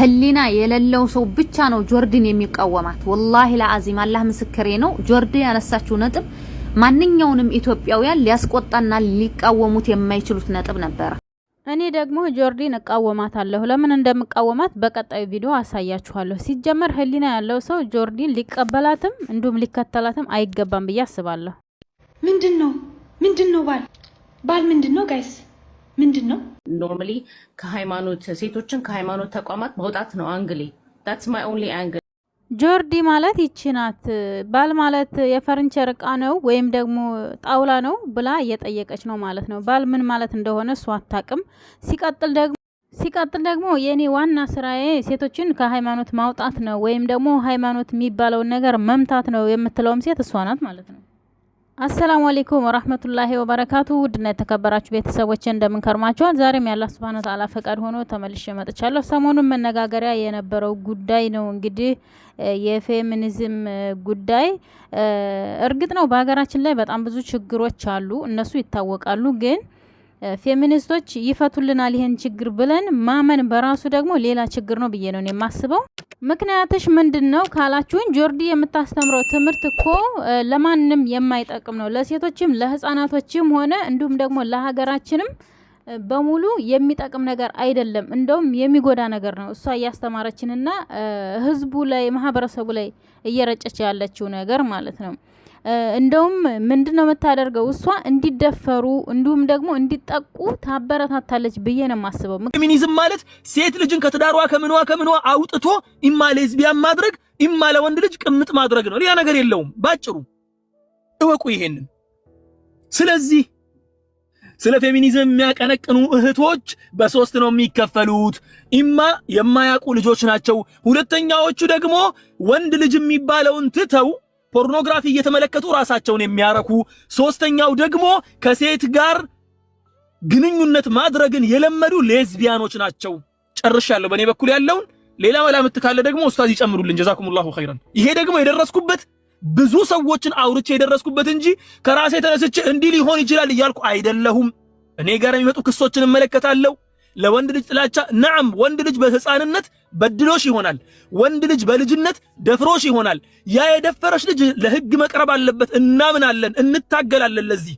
ህሊና የሌለው ሰው ብቻ ነው ጆርዲን የሚቃወማት። ወላሂ ለአዚም አላህ ምስክሬ ነው። ጆርዲ ያነሳችው ነጥብ ማንኛውንም ኢትዮጵያውያን ሊያስቆጣና ሊቃወሙት የማይችሉት ነጥብ ነበረ። እኔ ደግሞ ጆርዲን እቃወማታለሁ። ለምን እንደምቃወማት በቀጣዩ ቪዲዮ አሳያችኋለሁ። ሲጀመር ህሊና ያለው ሰው ጆርዲን ሊቀበላትም እንዲሁም ሊከተላትም አይገባም ብዬ አስባለሁ። ምንድን ነው ምንድን ነው ባል ባል ምንድን ነው guys ምንድን ነው? Normally ከሃይማኖት፣ ሴቶችን ከሃይማኖት ተቋማት መውጣት ነው angle ኤ። That's my only angle። ጆርዲ ማለት ይቺ ናት። ባል ማለት የፈርኒቸር እቃ ነው ወይም ደግሞ ጣውላ ነው ብላ እየጠየቀች ነው ማለት ነው። ባል ምን ማለት እንደሆነ እሷ አታውቅም። ሲቀጥል ደግሞ የእኔ ዋና ስራዬ ሴቶችን ከሃይማኖት ማውጣት ነው ወይም ደግሞ ሃይማኖት የሚባለውን ነገር መምታት ነው የምትለውም ሴት እሷ ናት ማለት ነው። አሰላሙ አለይኩም ወራህመቱላሂ ወበረካቱ። ውድና የተከበራችሁ ቤተሰቦች፣ እንደምን ከርማችኋል? ዛሬም የአላህ ሱብሃነሁ ወተዓላ ፈቃድ ሆኖ ተመልሼ መጥቻለሁ። ሰሞኑን መነጋገሪያ የነበረው ጉዳይ ነው እንግዲህ የፌሚኒዝም ጉዳይ። እርግጥ ነው በሀገራችን ላይ በጣም ብዙ ችግሮች አሉ፣ እነሱ ይታወቃሉ። ግን ፌሚኒስቶች ይፈቱልናል ይሄን ችግር ብለን ማመን በራሱ ደግሞ ሌላ ችግር ነው ብዬ ነው የማስበው። ምክንያትሽ ምንድን ነው ካላችሁኝ፣ ጆርዲ የምታስተምረው ትምህርት እኮ ለማንም የማይጠቅም ነው። ለሴቶችም ለህፃናቶችም ሆነ እንዲሁም ደግሞ ለሀገራችንም በሙሉ የሚጠቅም ነገር አይደለም። እንደውም የሚጎዳ ነገር ነው እሷ እያስተማረችንና ህዝቡ ላይ፣ ማህበረሰቡ ላይ እየረጨች ያለችው ነገር ማለት ነው። እንደውም ምንድን ነው የምታደርገው? እሷ እንዲደፈሩ እንዲሁም ደግሞ እንዲጠቁ ታበረታታለች ብዬ ነው የማስበው። ፌሚኒዝም ማለት ሴት ልጅን ከትዳሯ ከምኗ ከምኗ አውጥቶ ኢማ ሌዝቢያን ማድረግ ኢማ ለወንድ ልጅ ቅምጥ ማድረግ ነው። ሌላ ነገር የለውም። ባጭሩ እወቁ ይሄንን። ስለዚህ ስለ ፌሚኒዝም የሚያቀነቅኑ እህቶች በሶስት ነው የሚከፈሉት። ኢማ የማያውቁ ልጆች ናቸው። ሁለተኛዎቹ ደግሞ ወንድ ልጅ የሚባለውን ትተው ፖርኖግራፊ እየተመለከቱ ራሳቸውን የሚያረኩ፣ ሶስተኛው ደግሞ ከሴት ጋር ግንኙነት ማድረግን የለመዱ ሌዝቢያኖች ናቸው። ጨርሻለሁ። በእኔ በኩል ያለውን ሌላ መላምት ካለ ደግሞ ኡስታዝ ይጨምሩልን። ጀዛኩሙላሁ ኸይረን። ይሄ ደግሞ የደረስኩበት ብዙ ሰዎችን አውርቼ የደረስኩበት እንጂ ከራሴ ተነስቼ እንዲህ ሊሆን ይችላል እያልኩ አይደለሁም። እኔ ጋር የሚመጡ ክሶችን እመለከታለሁ። ለወንድ ልጅ ጥላቻ፣ ነዓም፣ ወንድ ልጅ በህፃንነት በድሎሽ ይሆናል። ወንድ ልጅ በልጅነት ደፍሮሽ ይሆናል። ያ የደፈረሽ ልጅ ለህግ መቅረብ አለበት። እናምናለን፣ እንታገላለን ለዚህ።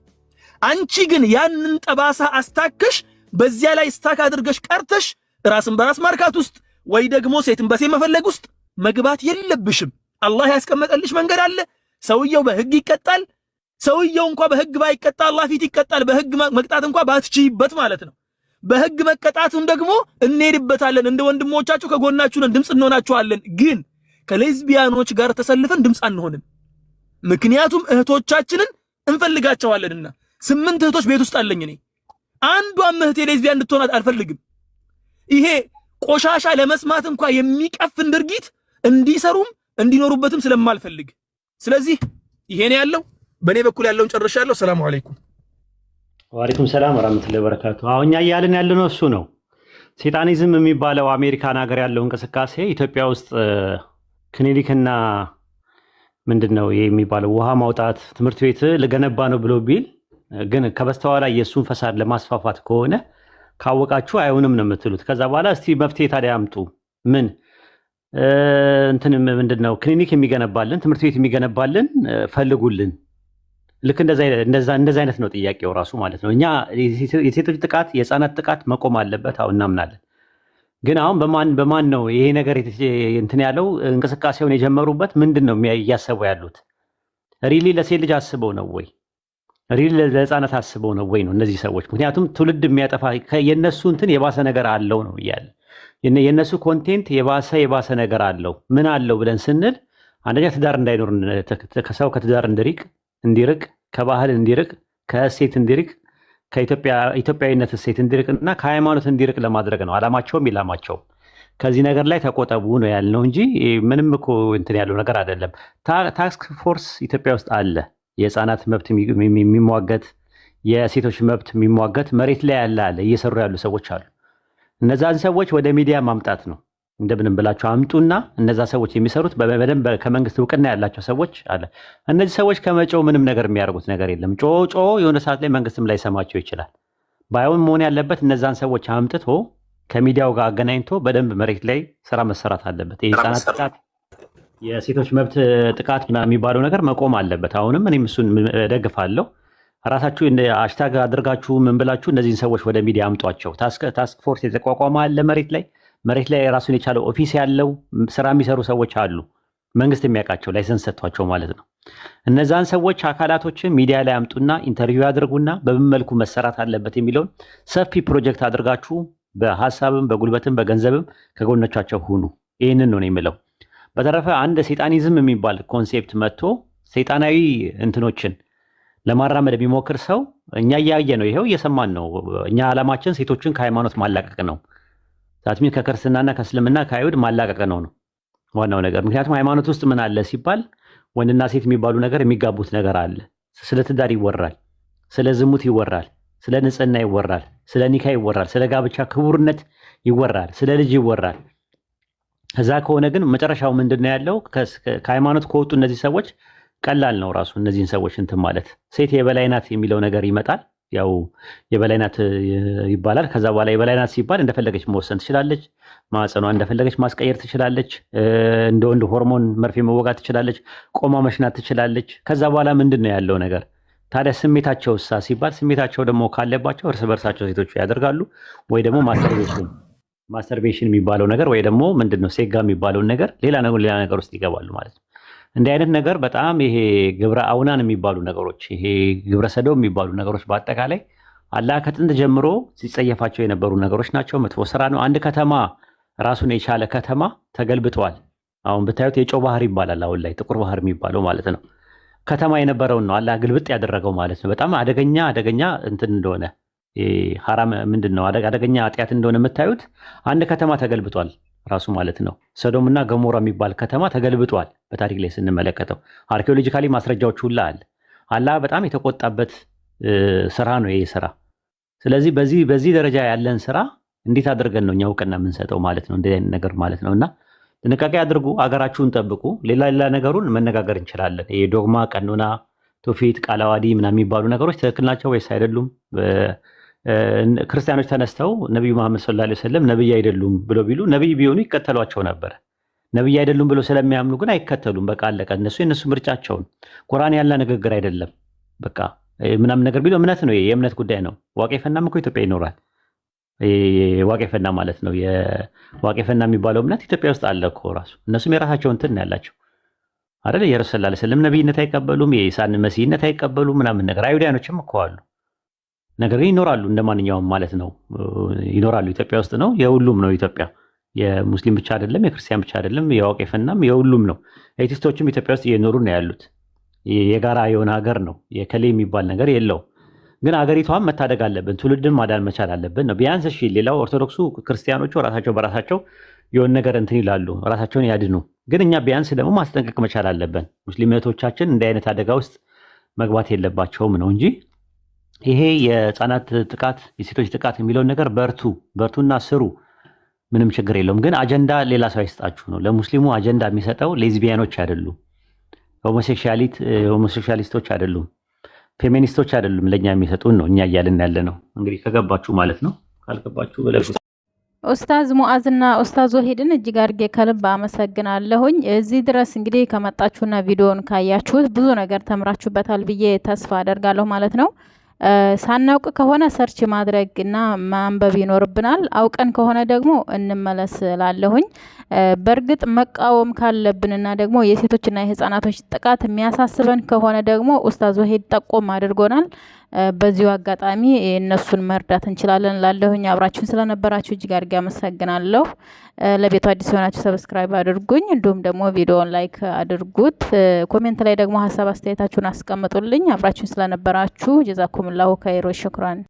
አንቺ ግን ያንን ጠባሳ አስታከሽ በዚያ ላይ stuck አድርገሽ ቀርተሽ ራስን በራስ ማርካት ውስጥ ወይ ደግሞ ሴትን በሴት መፈለግ ውስጥ መግባት የለብሽም። አላህ ያስቀመጠልሽ መንገድ አለ። ሰውየው በህግ ይቀጣል። ሰውየው እንኳ በህግ ባይቀጣ አላህ ፊት ይቀጣል። በህግ መቅጣት እንኳ ባትችይበት ማለት ነው። በህግ መቀጣቱን ደግሞ እንሄድበታለን። እንደ ወንድሞቻችሁ ከጎናችሁ ነን፣ ድምፅ እንሆናችኋለን። ግን ከሌዝቢያኖች ጋር ተሰልፈን ድምፅ አንሆንም። ምክንያቱም እህቶቻችንን እንፈልጋቸዋለንና። ስምንት እህቶች ቤት ውስጥ አለኝ እኔ። አንዷም እህቴ ሌዝቢያን እንድትሆን አልፈልግም። ይሄ ቆሻሻ ለመስማት እንኳ የሚቀፍን ድርጊት እንዲሰሩም እንዲኖሩበትም ስለማልፈልግ፣ ስለዚህ ይሄ ነው ያለው። በእኔ በኩል ያለውን ጨርሻለሁ። ሰላሙ አለይኩም። ወአለይኩም ሰላም ወራህመቱላሂ ወበረካቱ። አሁን እኛ እያልን ያለነው እሱ ነው። ሴጣኒዝም የሚባለው አሜሪካን ሀገር ያለው እንቅስቃሴ ኢትዮጵያ ውስጥ ክሊኒክና ምንድን ነው ይሄ የሚባለው ውሃ ማውጣት ትምህርት ቤት ልገነባ ነው ብሎ ቢል ግን ከበስተኋላ የእሱን ፈሳድ ለማስፋፋት ከሆነ ካወቃችሁ አይሆንም ነው የምትሉት። ከዛ በኋላ እስቲ መፍትሄ ታዲያ አምጡ። ምን እንትን ምንድን ነው ክሊኒክ የሚገነባልን፣ ትምህርት ቤት የሚገነባልን ፈልጉልን። ልክ እንደዛ አይነት ነው ጥያቄው ራሱ ማለት ነው። እኛ የሴቶች ጥቃት፣ የህፃናት ጥቃት መቆም አለበት፣ አሁን እናምናለን። ግን አሁን በማን በማን ነው ይሄ ነገር እንትን ያለው? እንቅስቃሴውን የጀመሩበት ምንድን ነው እያሰቡ ያሉት? Really ለሴት ልጅ አስበው ነው ወይ? Really ለህፃናት አስበው ነው ወይ ነው እነዚህ ሰዎች? ምክንያቱም ትውልድ የሚያጠፋ የነሱ እንትን የባሰ ነገር አለው ነው እያለ የነሱ content የባሰ የባሰ ነገር አለው። ምን አለው ብለን ስንል አንደኛ ትዳር እንዳይኖር፣ ከሰው ከትዳር እንዲርቅ፣ ከባህል እንዲርቅ፣ ከእሴት እንዲርቅ፣ ከኢትዮጵያዊነት እሴት እንዲርቅ እና ከሃይማኖት እንዲርቅ ለማድረግ ነው አላማቸውም ኢላማቸውም። ከዚህ ነገር ላይ ተቆጠቡ ነው ያልነው እንጂ ምንም እኮ እንትን ያለው ነገር አይደለም። Task force ኢትዮጵያ ውስጥ አለ። የህፃናት መብት የሚሟገት፣ የሴቶች መብት የሚሟገት መሬት ላይ ያለ አለ፣ እየሰሩ ያሉ ሰዎች አሉ። እነዛን ሰዎች ወደ ሚዲያ ማምጣት ነው። እንደምንም ብላችሁ አምጡና እነዛ ሰዎች የሚሰሩት በደንብ ከመንግስት እውቅና ያላቸው ሰዎች አለ። እነዚህ ሰዎች ከመጮህ ምንም ነገር የሚያደርጉት ነገር የለም። ጮ ጮ የሆነ ሰዓት ላይ መንግስትም ላይሰማቸው ይችላል። ባይሆን መሆን ያለበት እነዛን ሰዎች አምጥቶ ከሚዲያው ጋር አገናኝቶ በደንብ መሬት ላይ ስራ መሰራት አለበት። የህፃናት ጥቃት፣ የሴቶች መብት ጥቃት ምናምን የሚባለው ነገር መቆም አለበት። አሁንም እኔም እሱን እደግፋለሁ። ራሳችሁ እንደ hashtag አድርጋችሁ ምን ብላችሁ እነዚህን ሰዎች ወደ ሚዲያ አምጧቸው። Task force የተቋቋመ አለ መሬት ላይ ራሱን የቻለ office ያለው ስራ የሚሰሩ ሰዎች አሉ። መንግስት የሚያውቃቸው license ሰጥቷቸው ማለት ነው። እነዛን ሰዎች አካላቶችን ሚዲያ ላይ አምጡና interview አድርጉና በምን መልኩ መሰራት አለበት የሚለውን ሰፊ ፕሮጀክት አድርጋችሁ በሀሳብም በጉልበትም በገንዘብም ከጎኖቻቸው ሁኑ። ይህንን ነው የምለው። በተረፈ አንድ ሴጣኒዝም የሚባል concept መጥቶ ሰይጣናዊ እንትኖችን ለማራመድ የሚሞክር ሰው እኛ እያየ ነው፣ ይኸው እየሰማን ነው። እኛ ዓላማችን ሴቶችን ከሃይማኖት ማላቀቅ ነው። That mean ከክርስትናና ከእስልምና ከአይሁድ ማላቀቅ ነው ዋናው ነገር። ምክንያቱም ሃይማኖት ውስጥ ምን አለ ሲባል ወንድና ሴት የሚባሉ ነገር የሚጋቡት ነገር አለ። ስለ ትዳር ይወራል፣ ስለ ዝሙት ይወራል፣ ስለ ንጽህና ይወራል፣ ስለ ኒካ ይወራል፣ ስለ ጋብቻ ክቡርነት ይወራል፣ ስለ ልጅ ይወራል። ከዛ ከሆነ ግን መጨረሻው ምንድን ነው ያለው? ከሃይማኖት ከወጡ እነዚህ ሰዎች ቀላል ነው ራሱ እነዚህን ሰዎች እንትን ማለት። ሴት የበላይ ናት የሚለው ነገር ይመጣል። ያው የበላይ ናት ይባላል። ከዛ በኋላ የበላይ ናት ሲባል እንደፈለገች መወሰን ትችላለች። ማህፀኗ እንደፈለገች ማስቀየር ትችላለች። እንደ ወንድ ሆርሞን መርፌ መወጋት ትችላለች። ቆማ መሽናት ትችላለች። ከዛ በኋላ ምንድን ነው ያለው ነገር ታዲያ? ስሜታቸው እሳ ሲባል ስሜታቸው ደግሞ ካለባቸው እርስ በርሳቸው ሴቶቹ ያደርጋሉ ወይ ደግሞ masturbation የሚባለው ነገር ወይ ደግሞ ምንድን ነው ሴጋ የሚባለውን ነገር ሌላ ነገር ውስጥ ይገባሉ ማለት ነው። እንዲህ አይነት ነገር በጣም ይሄ ግብረ አውናን የሚባሉ ነገሮች፣ ይሄ ግብረ ሰዶም የሚባሉ ነገሮች በአጠቃላይ አላህ ከጥንት ጀምሮ ሲጸየፋቸው የነበሩ ነገሮች ናቸው። መጥፎ ስራ ነው። አንድ ከተማ ራሱን የቻለ ከተማ ተገልብጧል። አሁን ብታዩት የጨው ባህር ይባላል። አሁን ላይ ጥቁር ባህር የሚባለው ማለት ነው። ከተማ የነበረውን ነው አላህ ግልብጥ ያደረገው ማለት ነው። በጣም አደገኛ አደገኛ እንትን እንደሆነ፣ ሐራም ምንድን ነው አደገኛ ኃጢአት እንደሆነ የምታዩት አንድ ከተማ ተገልብጧል ራሱ ማለት ነው። ሰዶምና ገሞራ የሚባል ከተማ ተገልብጧል። በታሪክ ላይ ስንመለከተው archaeologically ማስረጃዎች ሁላ አለ። አላህ በጣም የተቆጣበት ስራ ነው ይሄ ስራ። ስለዚህ በዚህ ደረጃ ያለን ስራ እንዴት አድርገን ነው እኛ እውቅና የምንሰጠው ማለት ነው? እንደዚህ አይነት ነገር ማለት ነው። እና ጥንቃቄ አድርጉ፣ አገራችሁን ጠብቁ። ሌላ ሌላ ነገሩን መነጋገር እንችላለን። ይሄ ዶግማ፣ ቀኖና፣ ትውፊት፣ ቃለ ዓዋዲ ምናምን የሚባሉ ነገሮች ትክክል ናቸው ወይስ አይደሉም? ክርስቲያኖች ተነስተው ነቢዩ መሐመድ ሰለላሁ ዐለይሂ ወሰለም ነብይ አይደሉም ብሎ ቢሉ ነብይ ቢሆኑ ይከተሏቸው ነበር። ነብይ አይደሉም ብሎ ስለሚያምኑ ግን አይከተሉም። በቃ አለቀ። እነሱ የእነሱ ምርጫቸውን ቁርአን ያለ ንግግር አይደለም በቃ ምናምን ነገር ቢሉ እምነት ነው፣ የእምነት ጉዳይ ነው። ዋቄ ፈናም እኮ ኢትዮጵያ ይኖራል። ዋቄ ፈና ማለት ነው። የዋቄ ፈና የሚባለው እምነት ኢትዮጵያ ውስጥ አለ እኮ ራሱ። እነሱም የራሳቸው እንትን ነው ያላቸው አይደል? የረሱል ሰለላሁ ዐለይሂ ወሰለም ነብይነት አይቀበሉም፣ የኢሳን መሲህነት አይቀበሉም ምናምን ነገር። አይሁዳኖችም እኮ አሉ። ነገር ግን ይኖራሉ እንደ ማንኛውም ማለት ነው ይኖራሉ። ኢትዮጵያ ውስጥ ነው፣ የሁሉም ነው ኢትዮጵያ። የሙስሊም ብቻ አይደለም፣ የክርስቲያን ብቻ አይደለም፣ የዋቄ ፈናም የሁሉም ነው። Atheist ኦችም ኢትዮጵያ ውስጥ እየኖሩ ነው ያሉት። የጋራ የሆነ ሀገር ነው። የከሌ የሚባል ነገር የለውም። ግን አገሪቷን መታደግ አለብን፣ ትውልድን ማዳን መቻል አለብን ነው። ቢያንስ እሺ፣ ሌላው ኦርቶዶክሱ ክርስቲያኖቹ ራሳቸው በራሳቸው የሆነ ነገር እንትን ይላሉ፣ ራሳቸውን ያድኑ። ግን እኛ ቢያንስ ደግሞ ማስጠንቀቅ መቻል አለብን። ሙስሊም እህቶቻችን እንዲህ አይነት አደጋ ውስጥ መግባት የለባቸውም ነው እንጂ ይሄ የህፃናት ጥቃት፣ የሴቶች ጥቃት የሚለውን ነገር በርቱ በርቱና ስሩ፣ ምንም ችግር የለውም። ግን አጀንዳ ሌላ ሰው አይስጣችሁ ነው። ለሙስሊሙ አጀንዳ የሚሰጠው ሌዝቢያኖች አይደሉም፣ homosexualist ኦች አይደሉም፣ ፌሚኒስቶች አይደሉም። ለእኛ የሚሰጡን ነው እኛ እያልን ያለ ነው። እንግዲህ ከገባችሁ ማለት ነው፣ ካልገባችሁ በለፉት። ኡስታዝ ሙአዝና ኡስታዝ ወሂድን እጅግ አድርጌ ከልብ አመሰግናለሁኝ። እዚህ ድረስ እንግዲህ ከመጣችሁና ቪዲዮን ካያችሁት ብዙ ነገር ተምራችሁበታል ብዬ ተስፋ አደርጋለሁ ማለት ነው። ሳናውቅ ከሆነ search ማድረግ እና ማንበብ ይኖርብናል። አውቀን ከሆነ ደግሞ እንመለስ ላለሁኝ። በእርግጥ መቃወም ካለብንና ደግሞ የሴቶችና የህጻናቶች ጥቃት የሚያሳስበን ከሆነ ደግሞ ኡስታዝ ወሂድ ጠቆም አድርጎናል። በዚሁ አጋጣሚ እነሱን መርዳት እንችላለን ላለሁኝ። አብራችሁን ስለነበራችሁ እጅግ አድርጌ አመሰግናለሁ። ለቤቱ አዲስ የሆናችሁ subscribe አድርጉኝ፣ እንዲሁም ደግሞ ቪዲዮውን like አድርጉት። Comment ላይ ደግሞ ሀሳብ አስተያየታችሁን አስቀምጡልኝ። አብራችሁን ስለነበራችሁ ጀዛኩምላሁ ኸይር፣ ሽክራን።